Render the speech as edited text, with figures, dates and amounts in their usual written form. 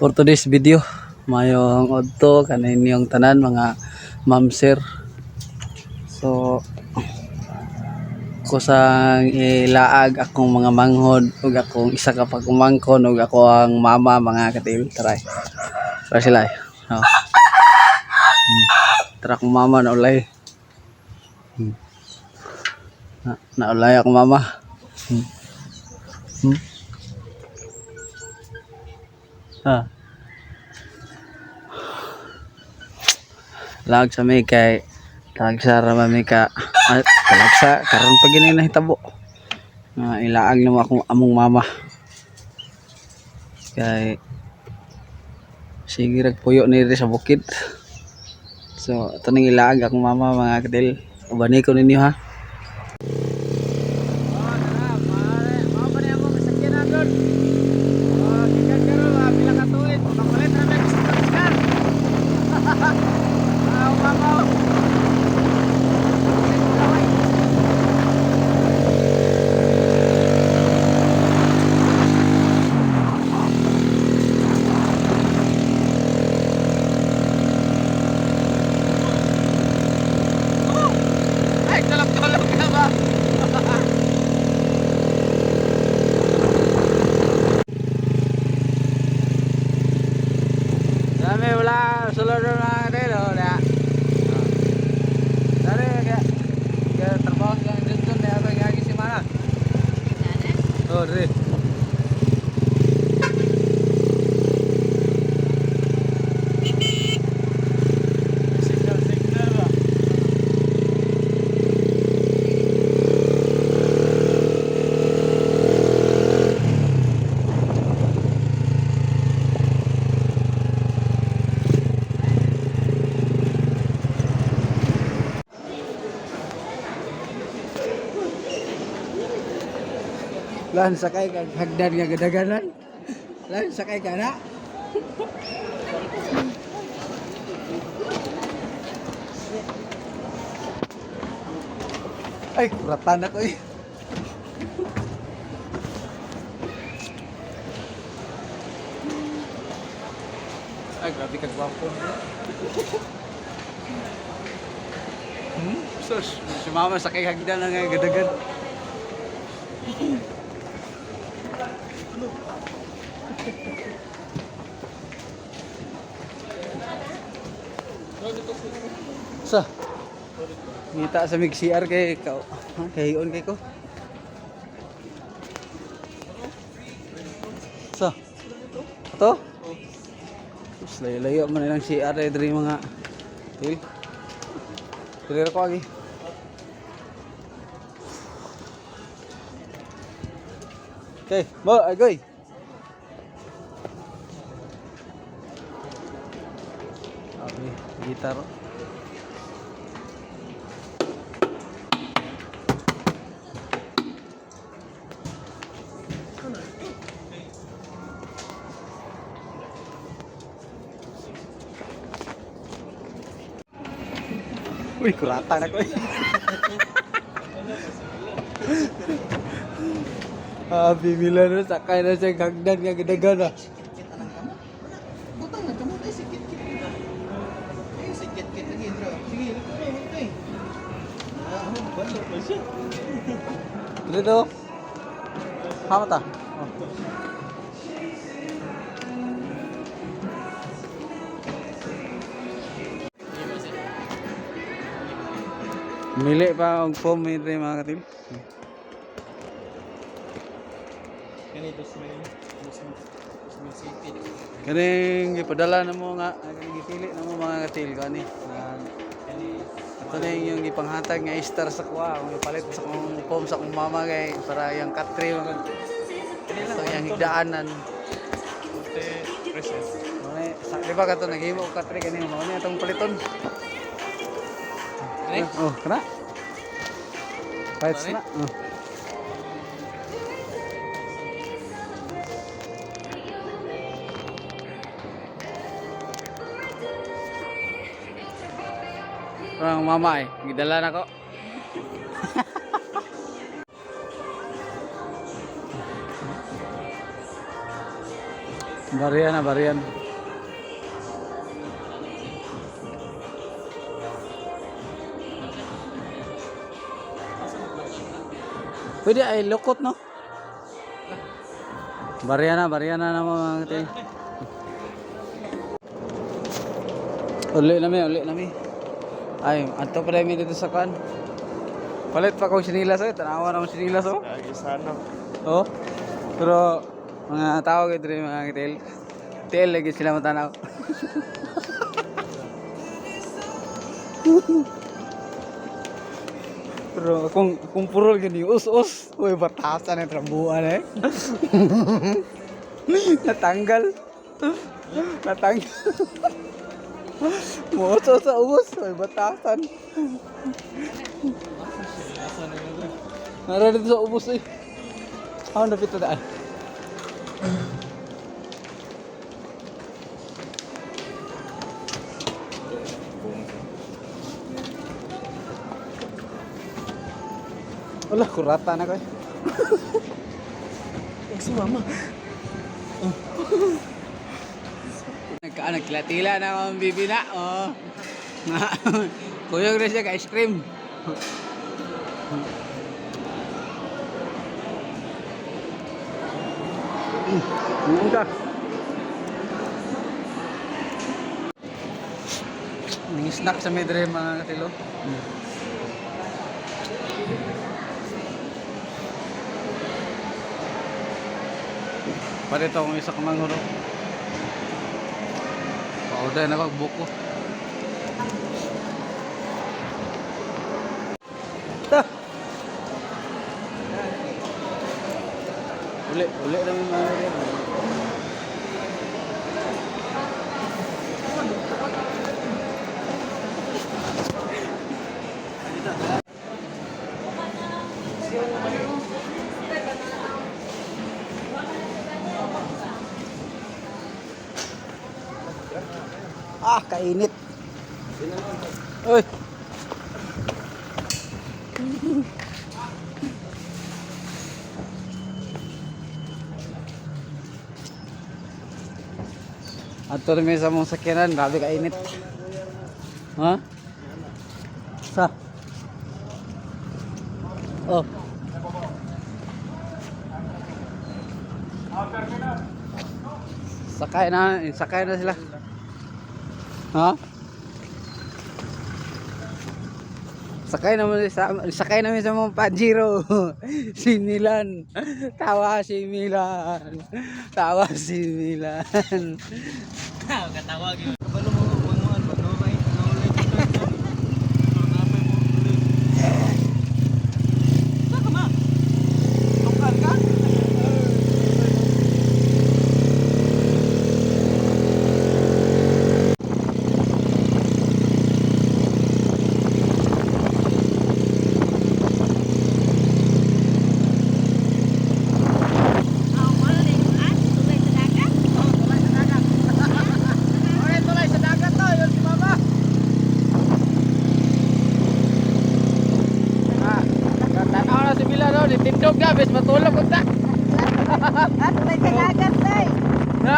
For today's video, mayong udto kaninyong tanan mga ma'am sir. So kusang ilaag akong mga manghod ug akong isa ka pagumangkon ug ako ang mama, mga katil. Tara. Tara sila eh. Oh. Tara akong mama na ulay. Na, naulay akong mama. Ah. Lag sa mi kay talagsa ra man mi ka ah, talagsa karon pa gini nahitabo. Nga ilaag namo akong among mama. Kay sige rag puyo ni diri sa bukid. So ato ning ilaag akong mama, mga kadil. Ubani ko ninyo ha. Ay, tulog-tulog ka ba? Dami wala sulod na kadil oh na. Dari kaya kaya trabaho sila ang Johnson na ako ngagi si Mana. Oh, diri. Signal, signal ba? Lan sakay kag hagdan nga gadaganan. Lan sakay ka na. Ay, kuratan ako eh. Ay, grabe ka gwapo. Sus, si mama sakay hagdan nga gadagan. Sa. Ngita sa mig CR kay ka kay on kay ko. Sa. Ato? Us layo-layo man ilang CR eh diri mga til. Diri ra ko agi. Okay, mo agoy. Okay, gitar. Uy, kurata na ko eh. Ah, bibila na sakay na siya hagdan nga gadagan ah. Butang na kamo tayo si Kit Kit. Ay, si Kit Kit lagi bro. Sige, ito na ito eh. Ah, balo pa siya. Dito. Hama ta. Oh. Mili pa og foam diri mga katil. Kani 2,000 2,000 city. Kaning gipadala na mo nga, ay, kaning gipili na mo mga katil kani. Kani Ito na yung gipanghatag nga star sa kuha, akong gipalit sa akong foam sa akong mama kay para yung katri mga. Ito yung higdaanan. Te present. Mao sa di ba kato naghimo og katri kani mao ni atong paliton. Kani? Oh, kana. Paits na. Oh. Parang mama eh, gidala na ko. Barian na, barian. Pwede ay lukot, no? Barian na naman mga katil. Uli na mi, uli na mi. Ay, anto pa rin mi dito sa kan. Palit pa kong sinilas eh. Tanawa na akong sinilas oh. Lagi sana. Oh. Pero mga tao kay diri mga kitil. Tiil lagi sila matanaw. Pero kung purol gani us-us, uy batasan ang trambuan eh. Natanggal. Natanggal. Muus sa ubos, uy batasan. Nara dito sa ubos eh. Ako napit na daan. Wala, kurata na ko eh. Si mama. Nagkilatila na akong bibi na. Oh. Kuyog na siya ka ice cream. Ka. Ning snack sa may dre mga katilo. Parito akong isa ka manghuro. Pa-order na ako buko. Ta. Uli, uli namin mga katilo. Ah, kainit. Uy. Ato rin may sa mong sakyanan, grabe kainit. Ha? Sa? Oh. Sakay na sila. Ha? Sakay namin sa mga Pajero. Si Milan. Tawa si Milan. Tawa si Milan. Katawag yun. Kabalo mo, buwan mo, no, may, no, like, Saan ka ma? Tungkal ka? Okay, tulay sa dagat to. Yun si Mama. Ah, tanaw na si Milan, no? Ditindog na, bes matulog unta. Ah, tulay sa dagat, tay. Na.